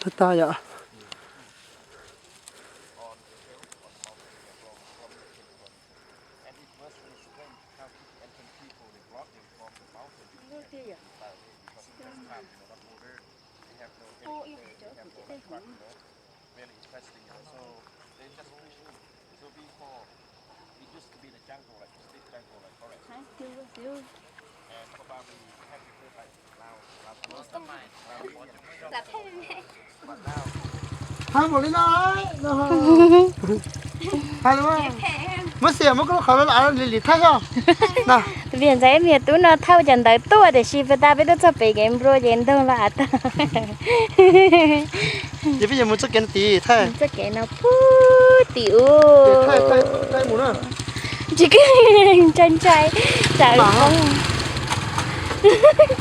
Tag tag yom. Hais npaum li no, hais muab xiam muab koj lub qhov lawv li li thaij xwb. Tus viam ntxawm ib me tub no thauj cov ntawv tuaj tiam sis puag ta peb tuaj txog pem kev nplua ces ntoog los av tag. Ces peb yuav mus txoj kev no tim thaij. Txoj kev no puag tim ub. Tsis keej ntshai ntshai tsam poob.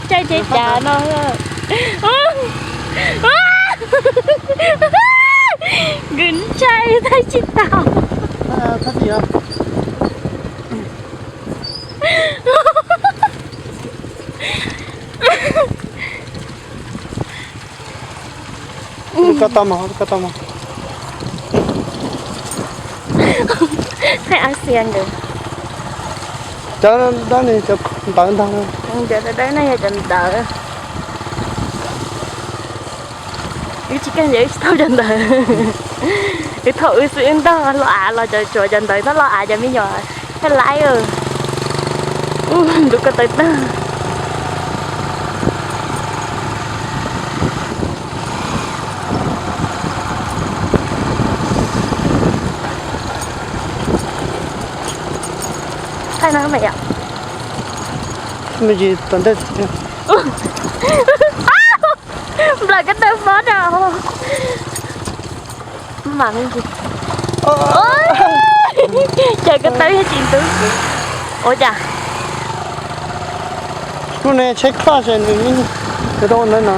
Ntshai ces cas no. Nkws ntshai thaij tsis tau. Koj tau mog, koj tau mog. Thaij Asia ntawd. Cov dawb ne, cov ntawv ntag. Cov dawb ne yog cov ntawv. Wb tsis keej ces wb tsis thauj cov ntawv. Wb thauj wb xwb, wb ntog los av los cov tsuav cov ntawv txhob los av cov me nyuam thaij laib. Ub, nrug ko taw tag. Thaij no me yom. Me ntsis tom ntej. Nplawm koj taw fob rau. Mas me ntsis. Cas koj taw yog tsis ntub. Ua cas? Lub ne tsheb clutch nws, nws rau ntawd no.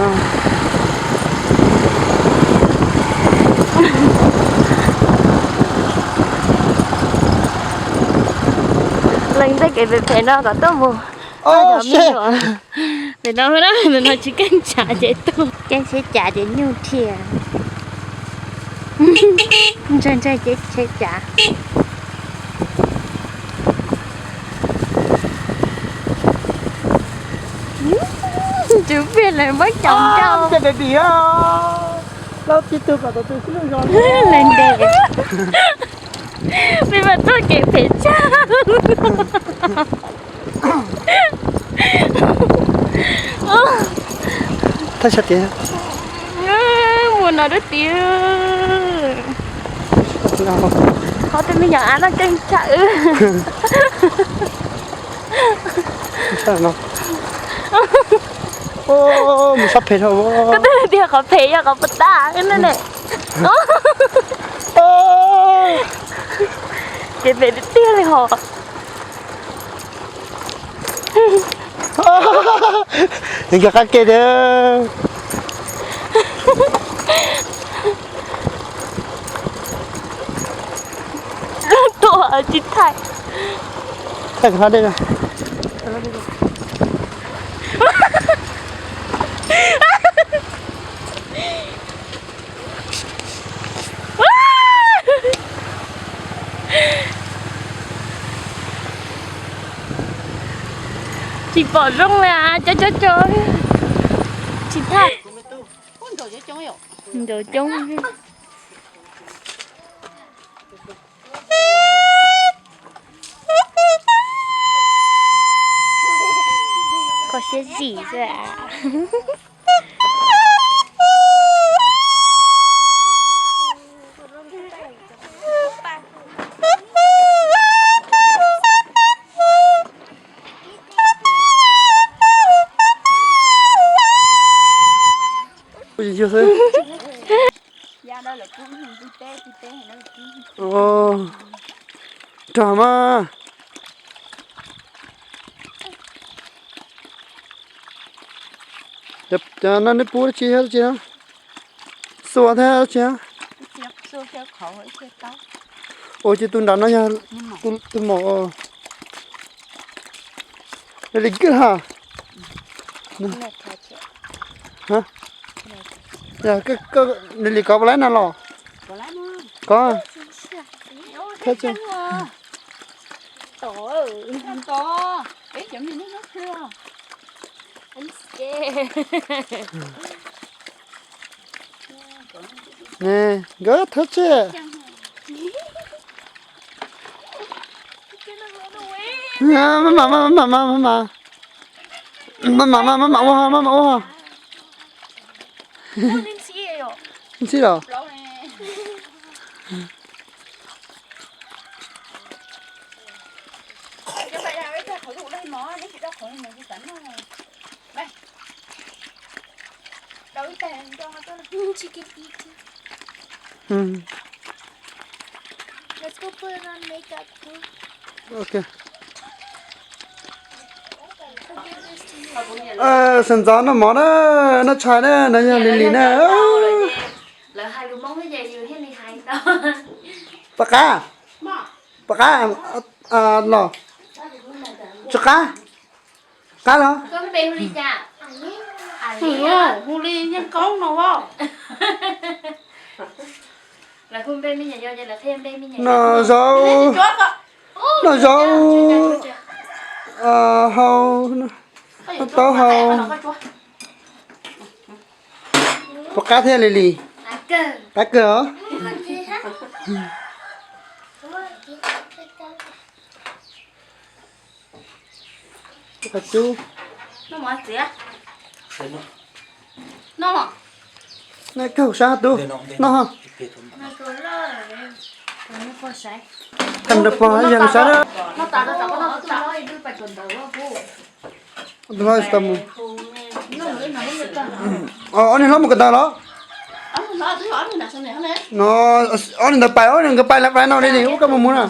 Lees tej kev phem phem no kom tuaj mus. Pem no, pem no tsis keej tsam ces tuaj. Keej sib cav ces nyuj thiab. Ntshai ntshai ces sib cav. Tswv piag lawv muab cov ncauj. Leej nte. Peb mas txoj kev phem tshaj. Thaij sab tid. Mus no dub tid. Qhov tej me nyuam av no keej tshaj wb. Mus sab phem dhau. Koj twb tias qhov phem yog qhov puas tas ne. Kev phem tiag tiag li hos. Nws yog qab ke tiag. Tuaj tsis thaij. Thaij cov dej no. Tsis pom zoo li, cov cov cov tsis thaj. Ncaus coob. Kho siab zim xwb. Rog mas. Cov no nej pub dab tsi thiab dab tsi na? Xua thiab dab tsi na? Ua ces tus nram no yog tus maum. Li kawg ha. Yog koj, koj, Lily kov puas laib no los? Kov. Thawb tso. Ne, nkawd thawb tso. Maj mam, maj mam, maj mam, maj mam. Maj mam, maj mam ua, maj mam ua. Ntxhib los? Sawv ntxov noj mov na, noj tshais na, no yog Lily na. Pom qab, pom qab los, tsis qab, qab los. Hu li Yeej Koob no. Noj zaub, noj zaub hau, noj taub hau. Puas qab thiab Lily? Qab kawg os. Qab cub. Noj kawg sab tub. Noj. Qab nrog pog yog sab na. Ob niag hlob mus kawm ntawv los? No, ob niag ntawd pais, ob niag nkawd pais lawm, pais no li ub koj mus mus na.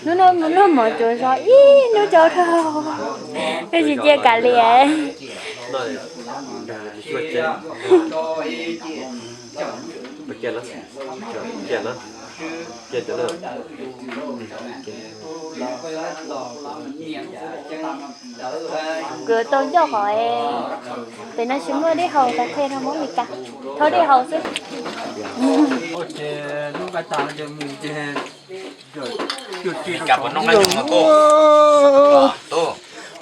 Hnub no mus noj mov tsuas zov ib hnub cov dhau, twb tsis cia kav liam. Kuv tau ncauj hov, pem no tsis muaj dej haus, tas qhe no Hmoob Mes Kas thauj dej haus xwb.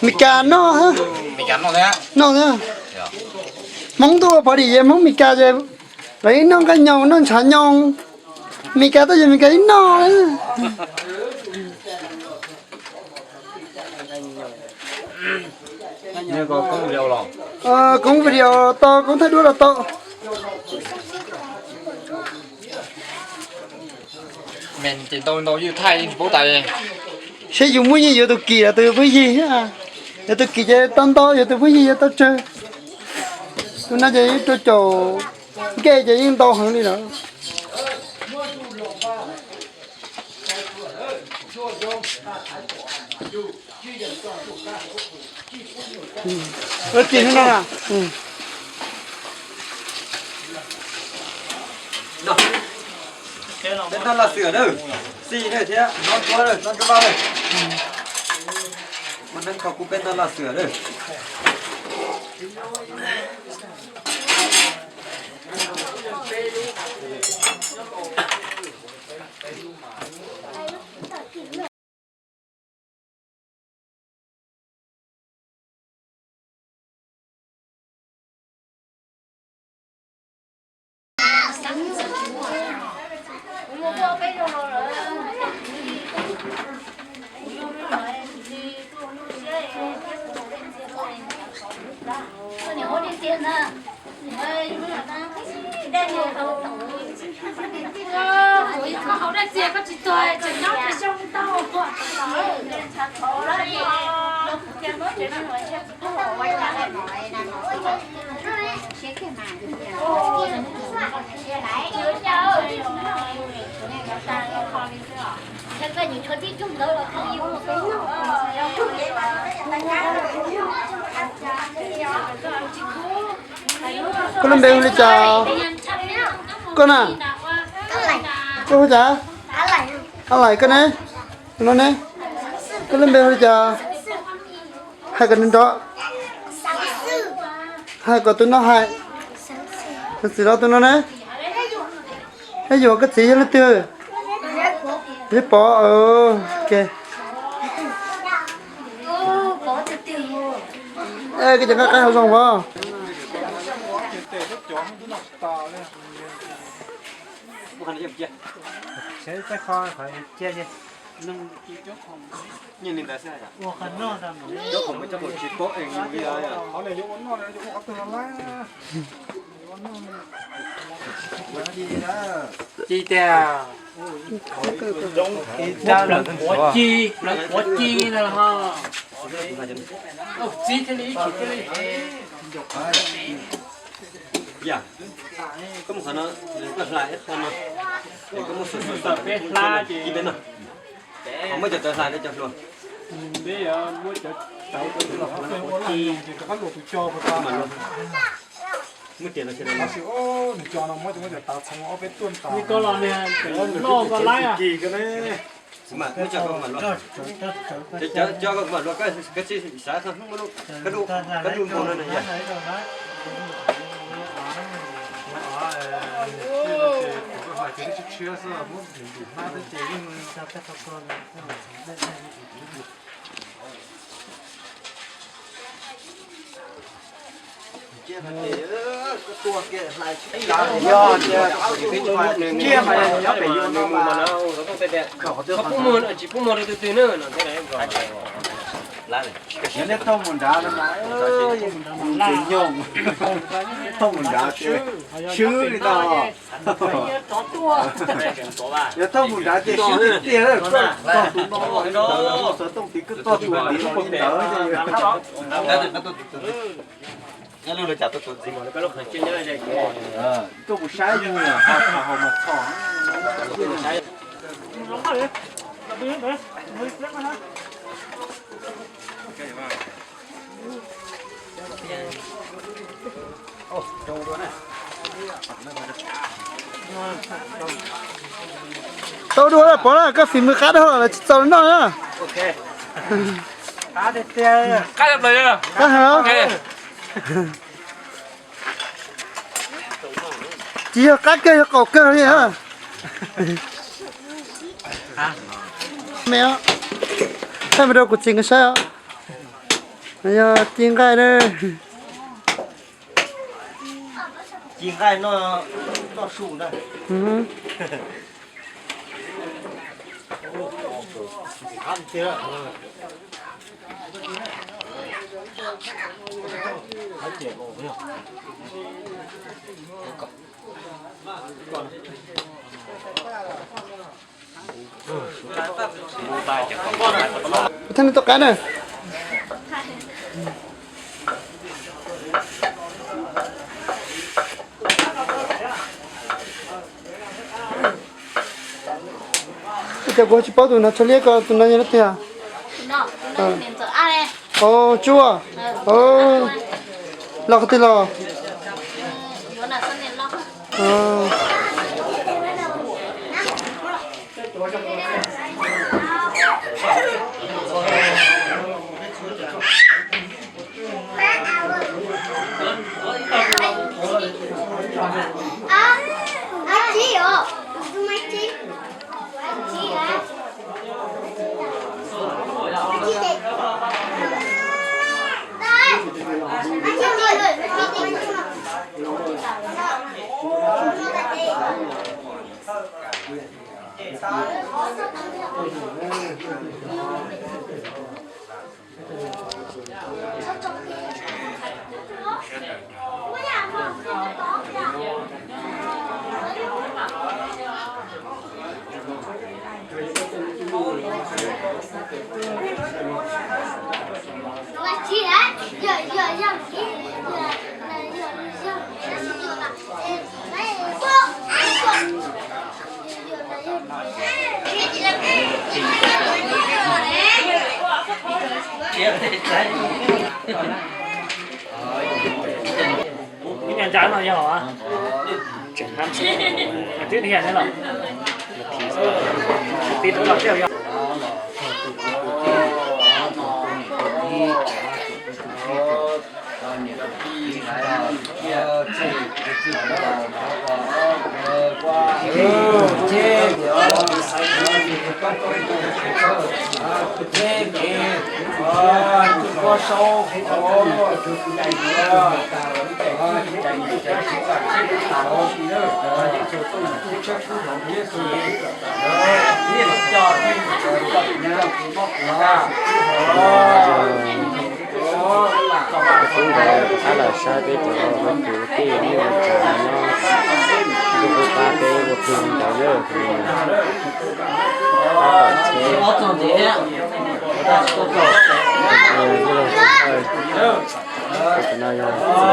Mes Kas noj, noj thiab. Hmoob tuaj ua pov dim ces Hmoob Mes Kas ces lawv ib noj nqaij nyoos noj ntshav nyoos, Mes Kas tuaj ces Mes Kas ib noj. Koob video tau, koob thaij duab los tau. Saib yus muaj yeej yuav tus kim los tus phooj ywg, yuav tus kim ces tau ntau, yuav tus phooj ywg yuav tau tsawg. Tus no ces yeej rau caum ncej ces yeej ntau heev li lawm. Ua tsis no na. Peb noj laj xwm na, xij na thiab noj ntsuab, noj ntsuab loj na. Muaj neeg kho kuv peb noj laj xwm na. Koj lub npe hu li cas? Koj na? Koj hu cas? Ab Laim koj ne? Tus no ne? Koj lub npe hu li cas? Hais kom nrov nrov. Hais kom tus no hais. Tus txiv los tus no ne? Neb yuam koj txiv yog leej twg? Yog Pov. Koj cov nqaij qaib ho zoo os. Ci tiag. Pleev quav ci, pleev quav ci no ho. Txiv thiaj li ib chim thiaj li. Yog koj mus qhov no, koj hla ib qho no, koj muab xuas xuas xuas peb hla ces peb no, ho muab cov tawv hla no cov hluas. Muab riam no sawv daws los. Li koj los nws loj koj laib. Muab cov koj mam luaj, cov koj mam luaj, koj tsis xav koj hnub muab lub, koj lub, koj lub npau no na yog. Pub muag tsis pub muag rau tus twg na. Yog nej thauj mus nrad no mas, nyoog, thauj mus nrad ces swb li ntag. Yog thauj mus nrad ces swb tiag tiag, txog tus no, xov tooj tid koj txog tus tid li ntawd. Tuaj kuv saib yus haus mas txhom. Tau dua Pov na, koj fim mus qab dhau los tsis txaus noj na. Qab heev. Tsis yog qab kiag, yog qaum kawg li. Me, thaij mus rau kuv txiv nkawd saib os. Yog ci nqaij na. Ci nqaij noj su na. Thaj neeg tuaj qab na. Ua cas kuv tsis paub tus no, tsho liab ko, tus no yog leej twg? Os, Tsua. Los qhov twg los? Ib nyuag ntsa no yog tseem hab tib hiam ne los tib rau los tej yog. Tub ntawd rov qab los saib peb cov kwv tij neej tsa nyob ntuj qub qab peb ua plig ntawd na. Pab tom tsheb, tus ua tsis tawj, tus no yog txiv.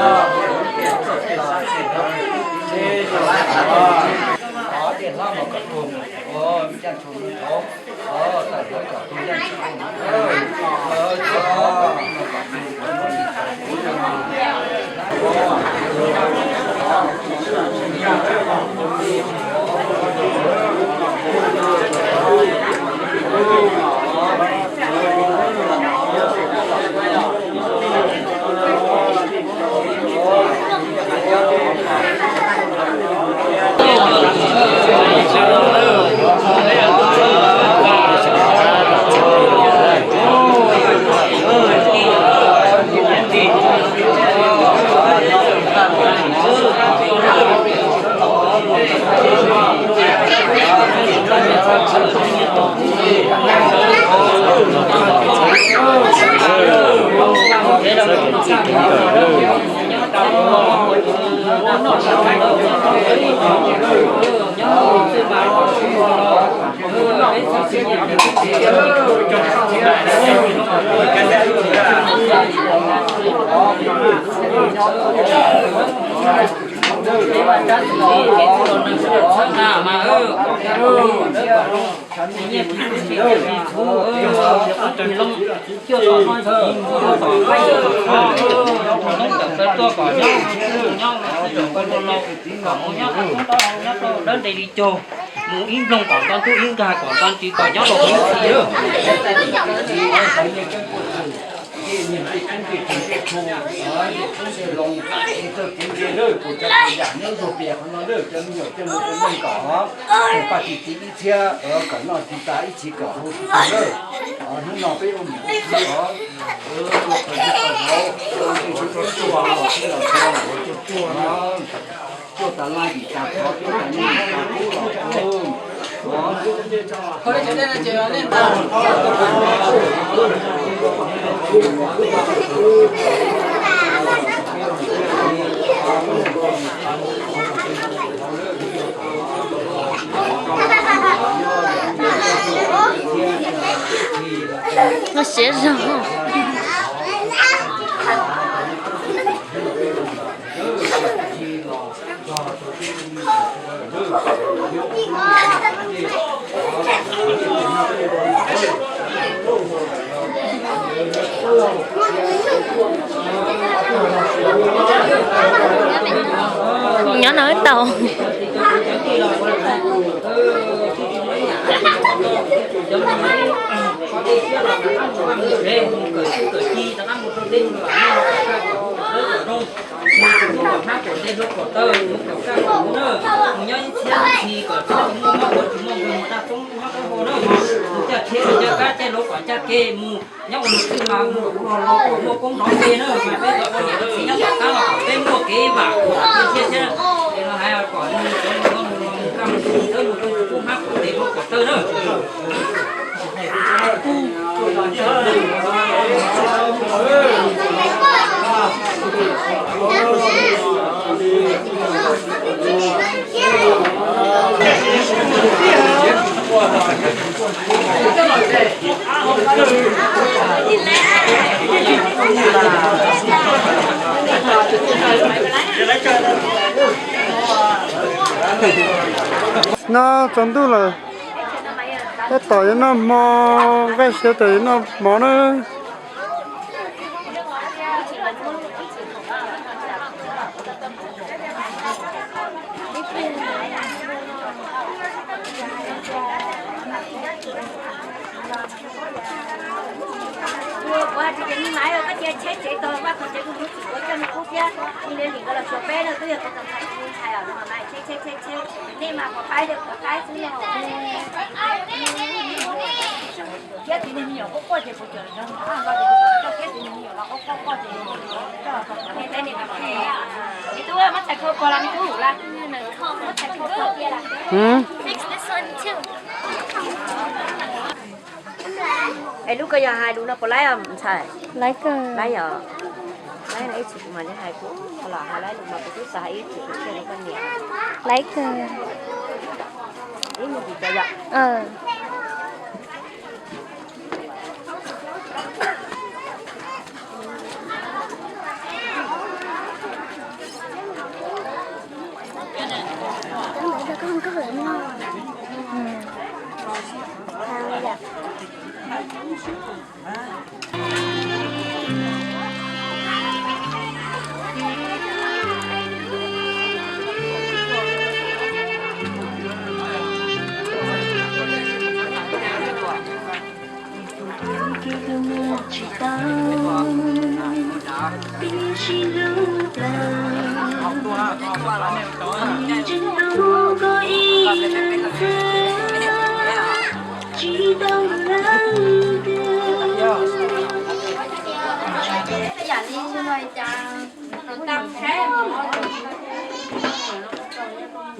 Mus ib nploog kom nto ntub ib nkag kom nto ntsis kom nyob rau ib txhis. Paj tij txiv ib txhiab kom noj tsis tas ib txhis kom hau tsis tau lawm. Hnub no peb ua mus ua txiv os, tuaj tas laj yim tas qhov, tuaj tas neej tas kub los. Siav zog. Nyob no tau. Mus kom hnab kom ntej hluav kom taw, mus kom kaj kom huv na, mus nyob ib txhiab ib txhis kom tsis tau muaj mob ua tsis muaj nqaij mus tag roob nyob rau hauv na, mus caj rhiab mus caj kab caij lub kom ncaj kev mus nyob ua tus twg mas mus los los kom muaj koob nrov ke na, mas peb cov ua niam txiv nyob tom qab los kom peb muaj kev vam thiab thiab es los hais kom mus cov mus no mus los mus kaj mus ua tus twg mus rau tus tub hnab kom ntej hluav kom taw na. No tsaus ntuj lawm, tab tom yuav noj hmo, nqaij siav tas yuav noj mov na. Ua ua tsis ces me maiv, koj cia tsheb tsev tog vaj khaum tsev kuv mus txim ua coj me kub thiab me li lim nkawd los xyuas peb na, twb yog tus ntxhais ntxhais os, no mas tsheb tsheb tsheb tsheb, nej mas quav qaib li quav qaib xwb no. Thiab txiv neej me nyuam quaj quaj ces kuv cov los coj thiab txiv neej me nyuam los quaj quaj quaj ces me tub muab txhais khau pos los me tub hum las, muab txhais khau pos tiag las. Es lub koj yog hais lus no puas laib os ntxhais? Laib kawg. Laib yom? Laib no ib txhis kuv mam li hais, kuv los hais laib lus mas kuv twb xav hais ib txhis kuv thiaj li koj niam. Laib kawg. Ib me ntsis tso yom.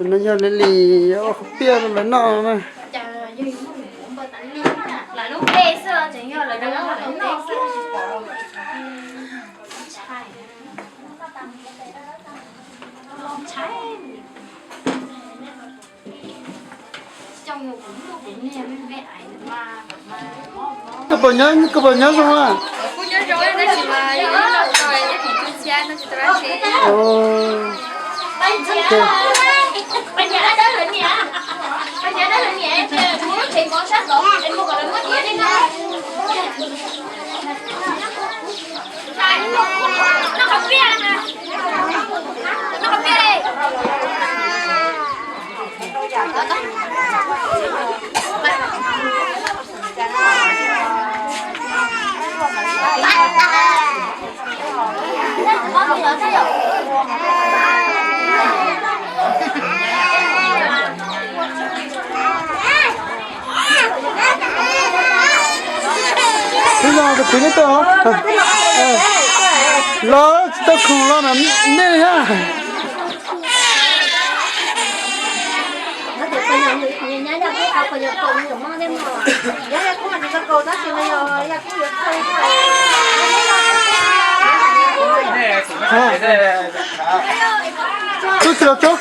No yog Lily ua qhov piaj rau lawv noj na. Koj puas nyob, koj puas nyob zoo a? Twb los tus kwv nej tuaj, los tsis tau khoom los na nej thiab. Tub tsis los tso.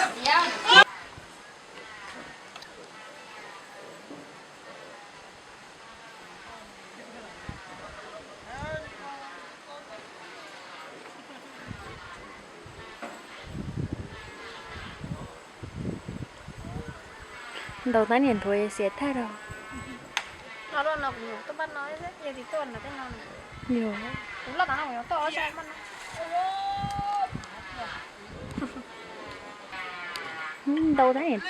Ntaus tab niam nthuav xiav tag rau. Yog. Ntaus tab niam.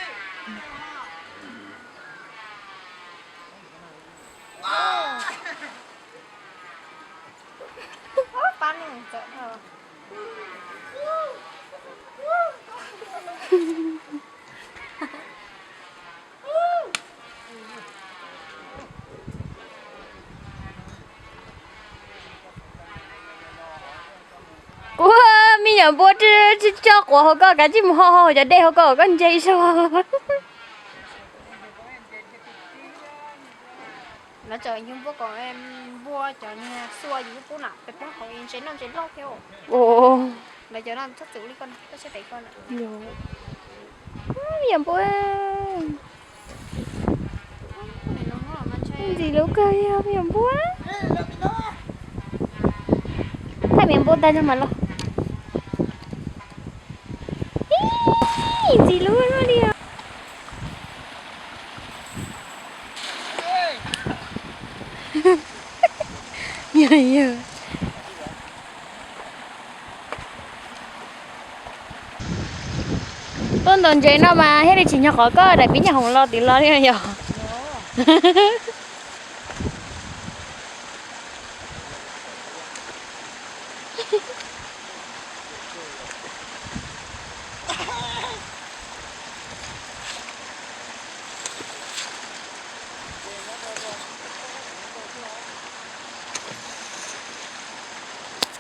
Kuv me nyuam npua tsis tso quav hauv koj, kav tsij mus ho ho cov dej hauv koj, koj ntse zog. Lawv tseem yug npua kom npua cov niag xua yus pub na, peb poob hauv ntses noj ntses lauj thiab. Lawv cov no txhob txwm li koj, koj siab phem koj na. Me nyuam npua. Ntxim hlub kawg li os me nyuam npua. Thaij me nyuam npua tag nrho mam los. Ib, ntxim hlub li os. Yog, yog. Tuaj ntaus ntses no mas thiaj li tsis nco qhov koj daim pib nyuag hoom los tim los li yog.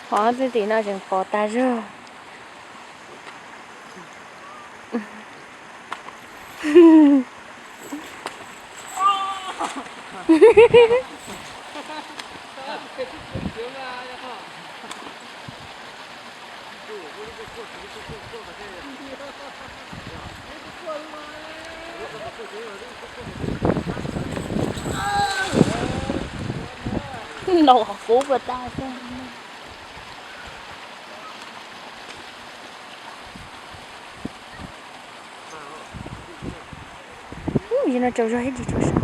Qhov tim no tseem pom tas zog. Ntaus qhov kub puas tag xwb. Ub, yog no tsaus zog ib ntsis tsaus zog.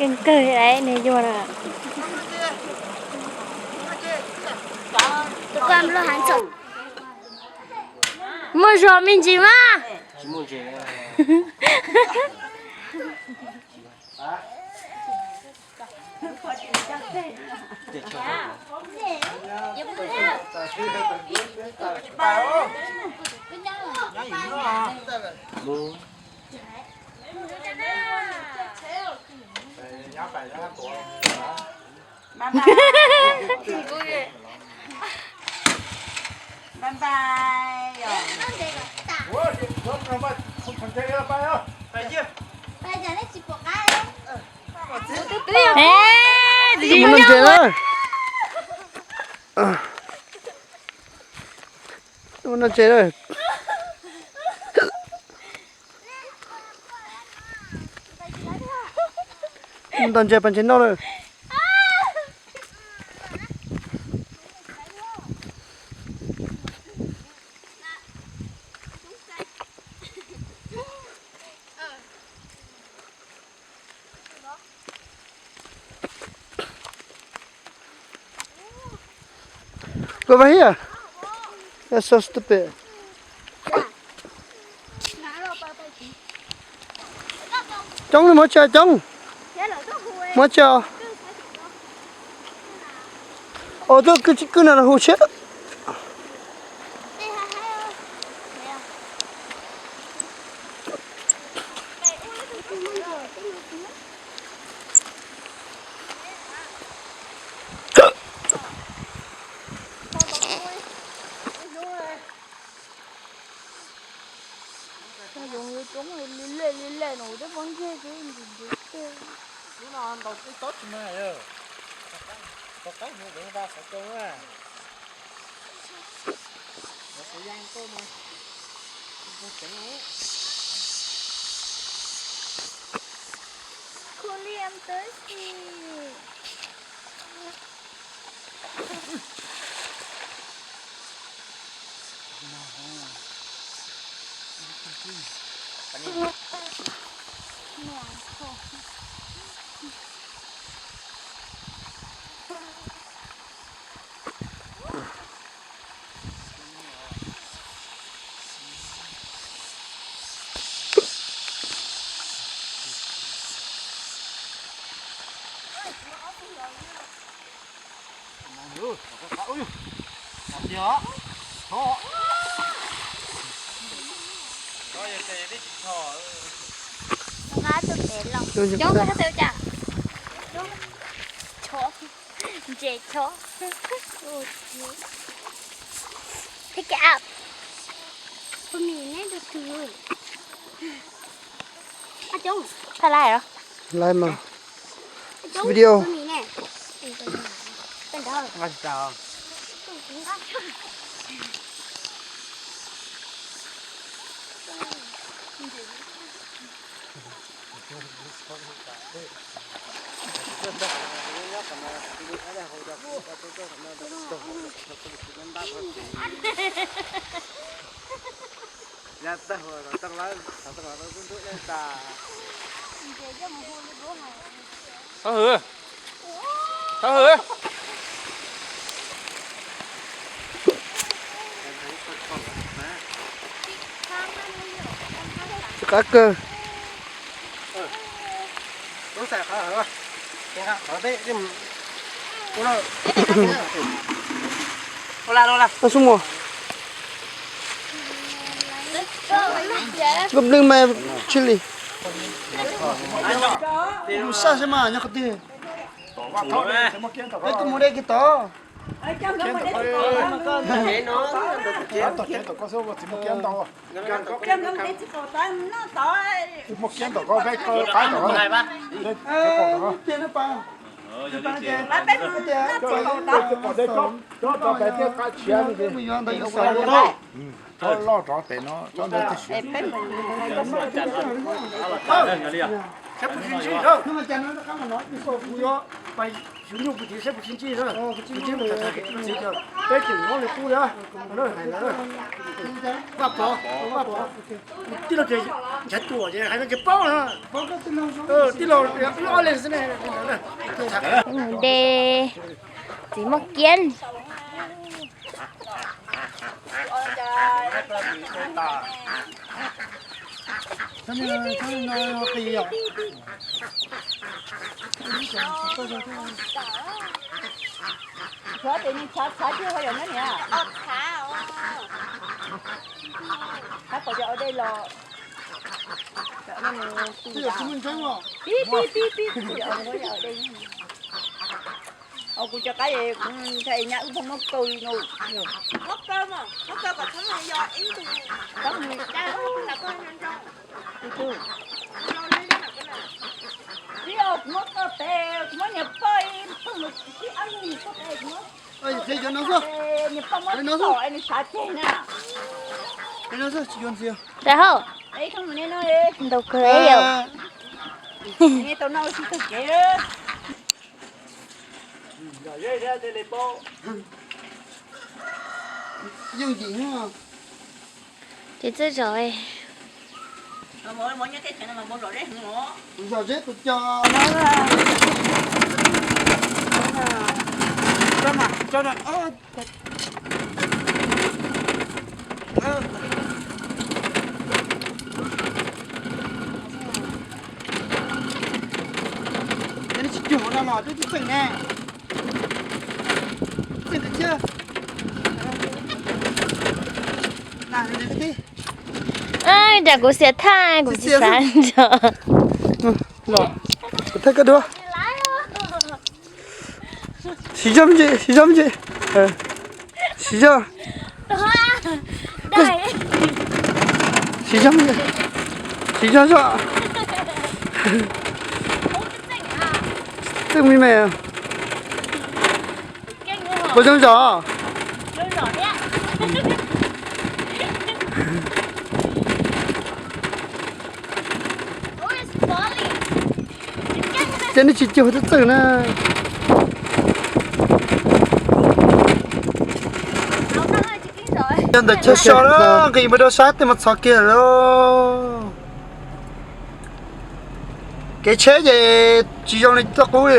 Keej kawg li ne yog na. Muaj zog me ntsis mas. Mus noj ntses na. Mus noj ntses na. Mus ntaus ntses pas ntses noj lawm. Go back here. That's so stupid. Coob li, muab tsia coob. Muab tsia. Ua tuaj kwj tsis kwj no los hu siab. Cov yoov yuav coob li lej li lej no, twb pob ntseg xwb, ntxim ntxim tiag. Lub no ntaus ib tob tsis mag, rov qab mus deev vaj xov tooj na. Lawv kuv ya tuaj mas, tsis tau ceev. Coolie, I'm thirsty. Nqa tus pem los. Coob, koj txawj ua cas? Coob, ntses chob. Take it out. Phoos Mim neb tus twg? Coob, thaij live los? Live mas. Video. Thov hwm, thov hwm. Tsis qab kawg. Xub muag. Koj bleej mas chili. Mus sab seb mas nyob qhov twg. Peb tuaj mus dej kiag tod. Muaj kiab tom ko peb ko qaib tom ko. Loj rov pem no. Kuv yuav pais xyuv nyuj kuv txiv saib puas sib ntsib na. Kuv txiv, peb tseem nyob li qub na. Vaj Pov, Vaj Pov, tij laug ces ntshav tuam ces hais no ces paub na. Tij laug wb ob leeg xwb ne. De, txiv muaj kiab. Tshav tes nws tshav tshav tiag ho yom nyob niam. Tshav pom cov ua dej los. Pib pib pib pib, ua dej. Os kuv cov qaib ntshai nyab wb pheej muab kaw li no. Muab kaw mas, muab kaw kom txhob yog ib tug. Txhob mus cab. Ib os, kuv muab kaw pem, kuv muab niam pog ib tug mus ib ob ib pog pem, kuv muab niam pog muab tom es nws sav ceg na. Daim hauj, ntau kawg yom. Tau no tsis tau kev. Yeej yim. Ces txawj zom. Zom zeb tus cos. Tsis cuag no los twb tsis txeem ne. Txeem kawg thiab. Ram kuv xiam thaj kuv tsis xav nrog. Kuv thaj koj dua. Siv zog me ntsis, siv zog me ntsis. Siv zog. Siv zog me ntsis. Siv zog zog. Txeej me me. Puas zoo zom? Ces nej tsis cuag twb txeej na. Yog ntawm chaw so na, nqis mus rau sab tej mas txhov kiag lawm. Kev tsheb ces tsis zoo li txoj qub li.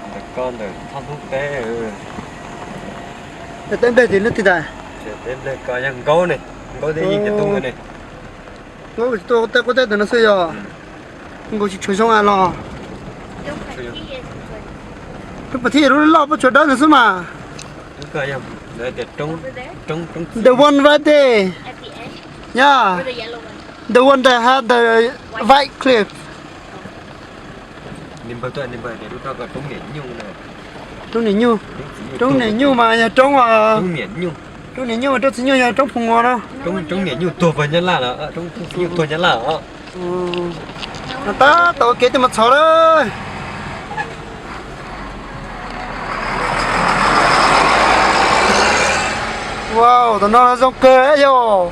Ntawm ko ntawm thoj hnub teb. Teb nplej tim lub ti tas. Teb nplej ko yog nkaub ne, nkaub teb yeej tsis tu ne. Nkaub tsis tu, tej qub teb ntawm no xwb yog. Nkaus tsis tshua zoo a los. Roob Phav Thib lub loj pob tsuas dawb no xwb mas. The one right there. Yeah. The one that had the white cliff. Roob niam nyuj, roob niam nyuj mas yog roob, roob niam nyuj, roob txiv nyuj yog roob Phu Ngua no. Roob niam nyuj tuag pag Nyab Laj lawm, roob txiv nyuj tuag Nyab Laj os. No tab tom ua kev tuaj mus txhov lawm. Wow, tam no zoo kawg yog.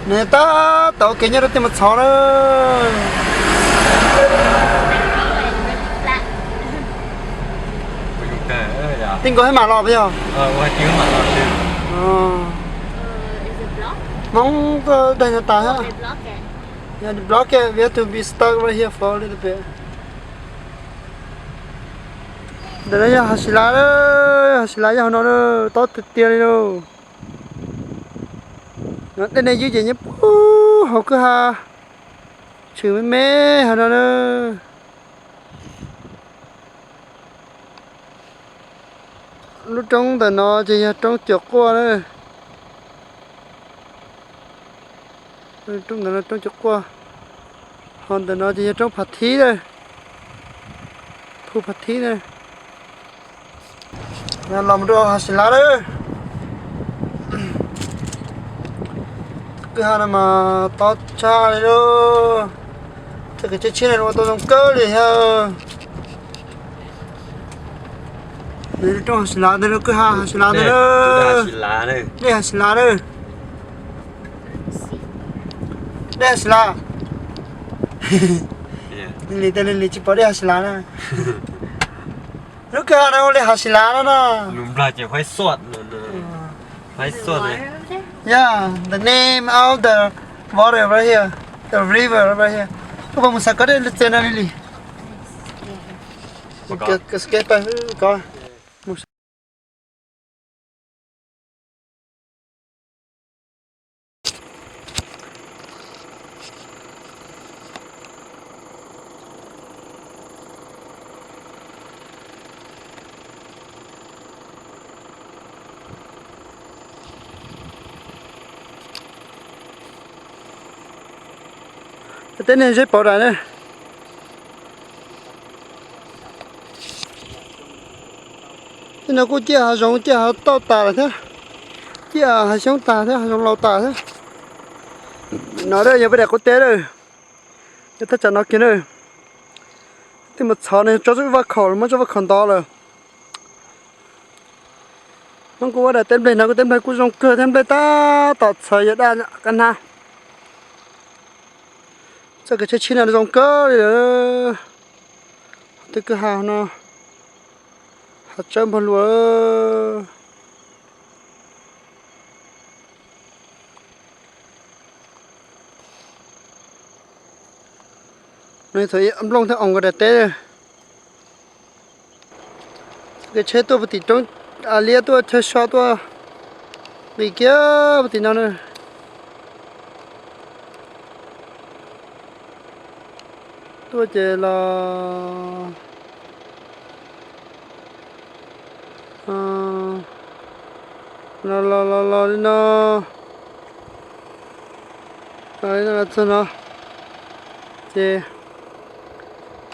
Nws tab tom ua kev nyob rau tuaj mus txhov na. Tij nkaus hib mam los puas yog? Hmoob tuaj daig no tas thiab. Block it, we have to be stuck right here for a little bit. Ntawm no yog Hav Sis Lav, Hav Sis Lav yog hauv no, tob tiag tiag li lauj. Dej nej ywb ces nyob puag hauv kwj ha, tshwm me me hauv no na. Lub roob ntawm no ces yog roob Cuam Quaj na. Roob ntawm no roob Cuam Quaj, ho ntawm no ces yog roob Phav Thib na, Phu Phav Thib na. Los mus rau Hav Sis Lav lawm. Kwj ha no mas tob tshaj li lauj. Txoj kev tsheb tshiab no ua tau zoo kawg li thiab. Nws roob Hav Sis Lav ntawd, kwj ha Hav Sis Lav ntawd. Dej Hav Sis Lav na. Dej Hav Sis Lav. Lili tej Lili tsis pom dej Hav Sis Lav na. Lub kwj ha no ua li Hav Sis Lav no no. Yeah, the name of the water right here, the river right here. Koj puas mus xav koj dej txias no Lili? Tej niag zeb pauv dais na. Tej no kuj ciaj hav zoov ciaj hav tauj tas lawm thiab, ciaj hav xyoob tas thiab hav zoov laus tas thiab. No yog peb daim qub teb lawm, yog thaj tsam no kiag na. Tej mus txhov no tso vaj khaum, muab tso vaj khaum ntov lawm. Hmoob kuj ua daim teb nplej no, kuj teb nplej kuj zoo kawg thiab, nplej tab tom txhawv yog daj kab hnab. Txoj kev tsheb tshib no zoo kawg li lawm. Tej kwj ha no hav tsawb npog luas. No thaum ib nplooj thiab oo nkawd daim teb. Kev tsheb tuaj puag tim roob, a liab tuaj chaw so tuaj nqis kiag puag tim no na. Tuaj ces los los los los li no, los li no los txog no ces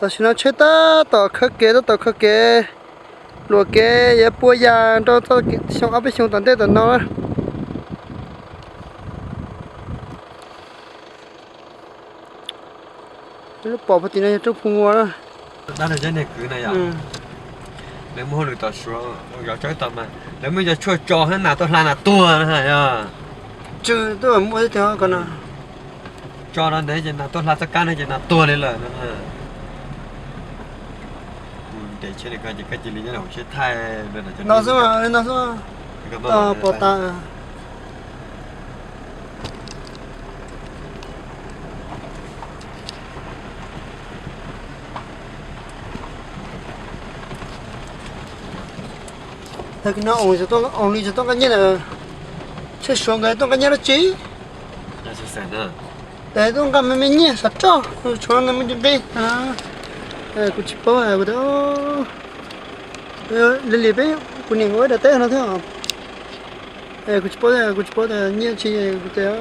tam sim no tsheb tab tom khawb kev, tab tom khawb kev, luam kev yuav pua yas rau txoj xyoo ob peb xyoo tom ntej tom no na. Lub pom puag tim no yog roob Phu Ngua na. Dab neeg kwv na yom, lawv muaj hauj lwm tom Suav zov tsawb tau mas lawv muaj cov tshuaj tso hab nas tuaj hla nas tuag na yog. Tsw tuaj muaj tib tug ko no. Tso rau ntawd ces nas tuaj hla txoj kab no ces nas tuag li lawm no. Kuv ntes tsheb li ko ces koj cia li nyob hauv tsheb thaij no xwb, no xwb. Pom tas. Tag kis no oos li tau nqaij nyiaj na. Tsheb Suav nkawd tau nqaij nyiaj dab tsi? Tuaj nqa me me nyiaj sav roj, tshuav no me nqi. Kuv tsis paub, kuv tias li li peb kuv niam nkawd ua daim teb no thiab. Kuv tsis paub, kuv tsis paub tias nyiaj tsi, kuv tias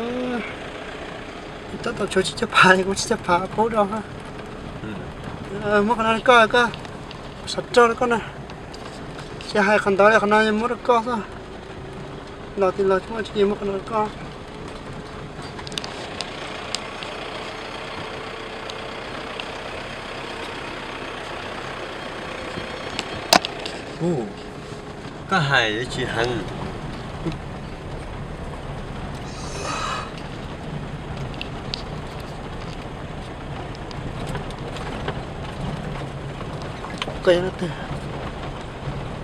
tab tom tshuav tsis caj phav, kuv tsis caj phav paub rau. Muab qhov no rau koj, koj sav roj rau koj na. Tsis hais qhov ntawd li, qhov no muab rau koj xwb. Los tsis los tsis muaj tsis muab qhov no rau koj. Koj hais yuav tsis heev.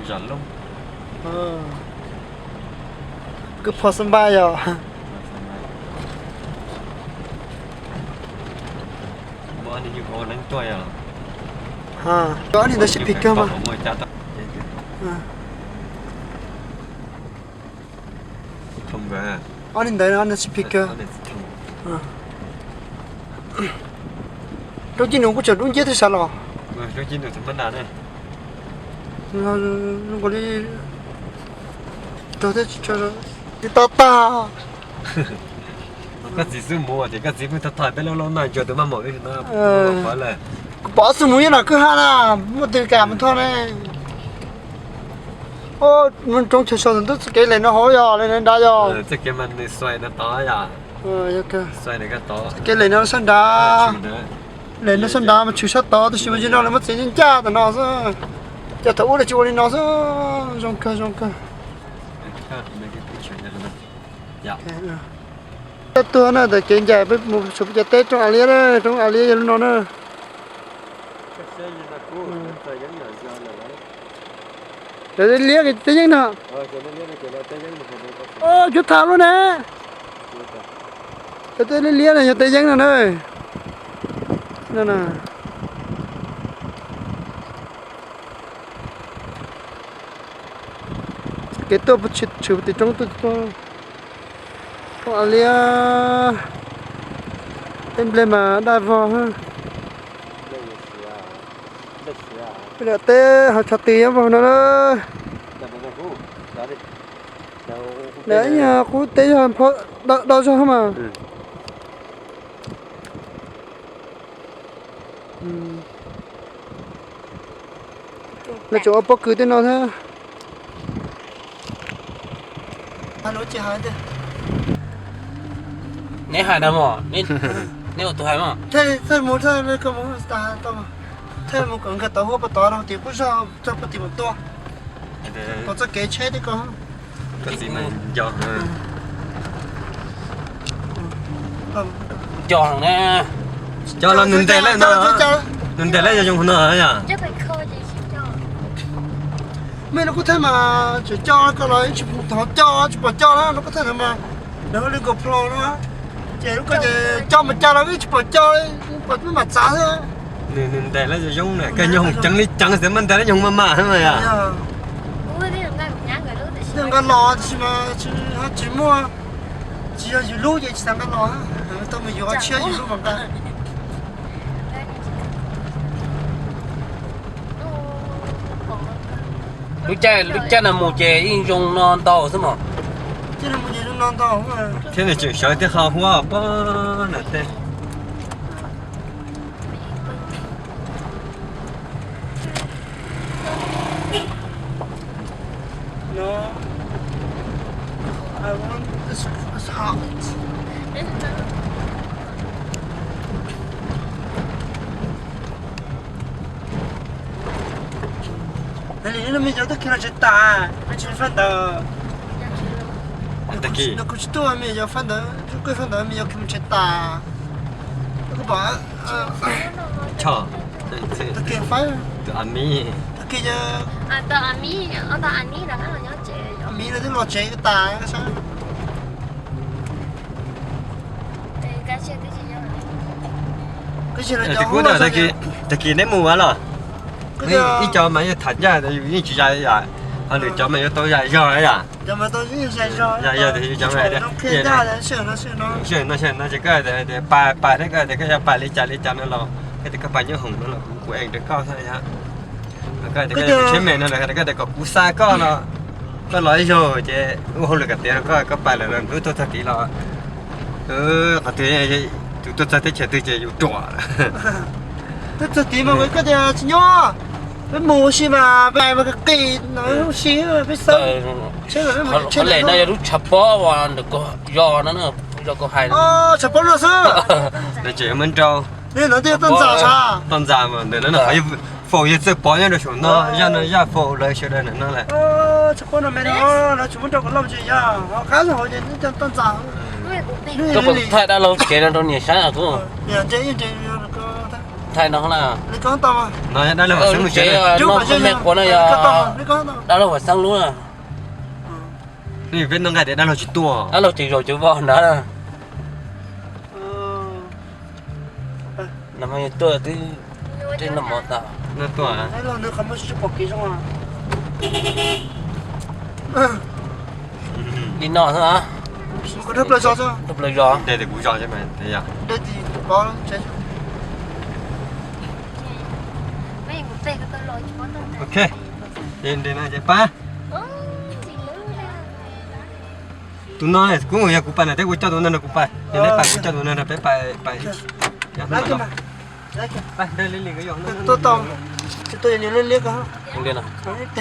Zam Looj. Kwj Phos Xab Npaj yog. Ob niag ntawd sib phim kawg mas. Ob niag ntawd sib phim kawg. Roob Cib Nus kuj tseem dub nciab thiab sav los. Tsis tau tag. Koj txiv xub mus tias koj txiv pheej tag tag peb lub loj noj ntsuag tus maj maum. Kuv pom xub mus nyob no kwj ha na, muaj twg kam mus thoj ne. Roob chaw so ntub txoj kev lem no hauv yog li nrad yog. Kev lem no sab nrad, lem no sab nrad mas tshwm sab tod tab sis mas yog no lawv muab txiav ncaj ncaj tom no xwb. Ces thaum ub lawv tsis ua li no xwb. Zoo kawg zoo kawg. Tab tuag na, ntawm kev ncaim peb mus saum peb cov teb roob A Liab na, roob A Liab yog lub no na. Cov liab liab teb yeeb no. Cuab tham lub ne. Cov liab liab no yog teb yeeb no na. Kev tuaj tshwm tim roob tuaj, roob A Liab. Tej nplej mas daj vog. Peb daim teb hav tsho ti nyob vog no na. Ib nyuag qub teb yog daj zog mas. Lawv tseem ua pob kws tej no thiab. Neb hais na mog, neb ua tus hais mog. Thaij mus kom nkag tau huab puag tod rau tim qub zog txog puag tim mus tua. Kom txoj kev tsheb thiab ko. Nco heev na. Cov los nws ntes lawm no, nws ntes lawm yog zoo no yom. Mej no kuj thaij mas tseem coj ko los tsis pom coj, tsis pom coj na, lub koj thaij ntawd mas lawv ua li GoPro no, ces lub ko ces coj mas coj los tsis pom coj, pom maj mam txav xwb. Nws ntes lawm zoo zoo na, koj nyob hoom ceev li ceev xwb mas ntes lawm zoo maj mam xwb mas yom. Nqa los tab sis mas tsis muaj, tsis yog yus lub ces tsis tas nqa los, tau mus yuav tshiab yus lub mas nqa. Lub caij, lub caij no mus ces yeej zoo no ntau xwb mog. Thiab nws tseem sawv thiab qhov huab pob na tej. Li no mej cov twb khiav los tsev tas, kuv tsis faj ntawd. Kuv tsis tuaj mej cov faj ntawd, kuj faj ntawd mej cov khiav mus tsev tas. Kuv pom tag kis faib, tag kis yog, tag kis lawv twb los tsev tas sab. Tag kis neb mus ua los, ib co mas yeej tham ncaj yus yeej tsis zais yom. Ho lwm cov mas yuav tau zais zog yom. Zais zog tias yus cov mas, sij hawm no sij hawm no ces koj tias pais pais thiab koj tias koj yuav pais li cas li cas no los koj tias koj pais nyob hoom no los kuv kuv ees rau koj xwb yom. Koj tias koj yuav mus tsheb me no los koj tias kom kuv xa koj no, koj los ib zaug ces ua hauj lwm kom tiav rau koj, koj pais lawm los hnub tuaj txog tid los qhov twg, tus tuaj txog teb chaws twg ces yus ruam. Tuaj txog tid mas koj tias tsis nyob, peb mus ua si mas peb mas qis no ua si peb xeeb. Qhov lem no yog lub tshav pob uas ntawm zos no, zos kuv hais no. Tshav pob no xwb. Lawv tseem yuav muab nrau. Li no twb yog toj ntxas sas. Toj ntxas mas ntawm no qhov faus yawg Txawj Pov nyob rau saum no, zaj no zaj faus lawv sawv daws ntawm no lawm. Tshav pob no me no, lawv tsis muab nrau kom loj tsis yog, ho qab hauv ces toj ntxas. Koj puas thaij dab laug tsev no rau niam saib os kuv? Thaij no na. No yog dab laug Vam Xeeb lub tsev, me quav no yog dab laug Vam Xeeb lub na. Peb noj nqaij tias dab laug tsis tuaj, dab laug tseem zaum tsev vog ntawd. Nag hmo yog tuaj twb noj mov tas. Li no xwb. Plaws zos. Ok, tus no kuv yog kuv pais na thiab kuv coj tus no nrog kuv pais, yog nej pais kuv coj tus no nrog peb pais. Li li ko.